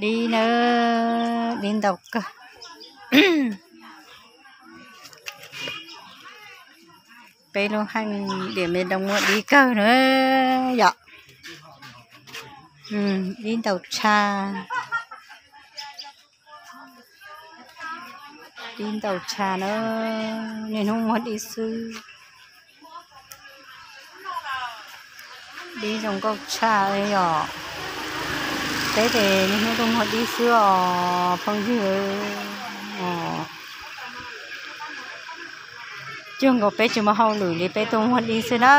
Dib na, dib ntau kawg. Peb lub heej Điện Biên Đông muaj dib kawg na yom. Dib ntau tshaj. Dib ntau tshaj na, niaj hnub muag dib xwb. Dib zoo nkauj tshaj li yom. Peb ces niaj hnub tuaj muag dib xwb os phooj ywg. Cuag nkaus peb tsis muaj hauj lwm li peb tuaj muag dib xwb na.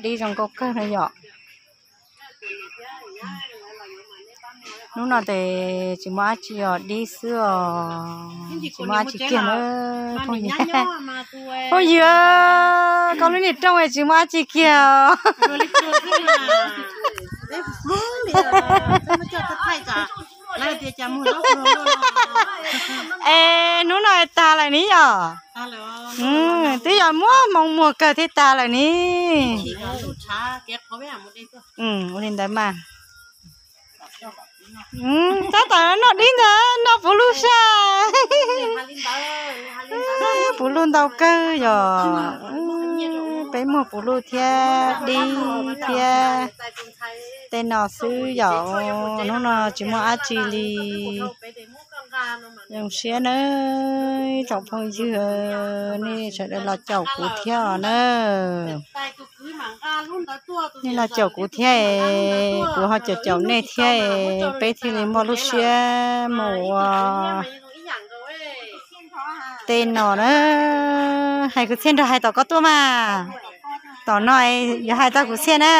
Dib zoo nkauj kawg na yom. Hnub no ces tsis muaj dab tsi os, dib xwb os, tsis muaj dab tsi kiag na. Phooj ywg, koj lub niag rooj tsis muaj dab tsi kiag os. Es hnub no tag lawm ni yom. Twb yog muaj hmoo muag kawg thiaj tag lawm ni. Ua li ntawd mas. Tab tom noj dib ntag, noj puv luj saj. Puv luj ntau kawg yom. Peb muag puv luj thiab dib thiab tej no xwb yom. Hnub no tsis muaj dab tsi li. Zoo siab nawb tsoom phooj ywg, nej sawv daws los caum kuv thiab os na. Nej los caum kuv thiab, kuv ho caum caum nej thiab, peb thiaj li muaj lub siab mus ua tej no na. Hais kwv txhiaj nrog hais tom koj tuaj mas. Tom no yuav hais tau kwv txhiaj na.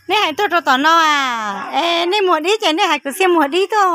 Nej hais tuaj rau tom no a, es nej muag dib ces nej hais kwv txhiaj muag dib tuaj.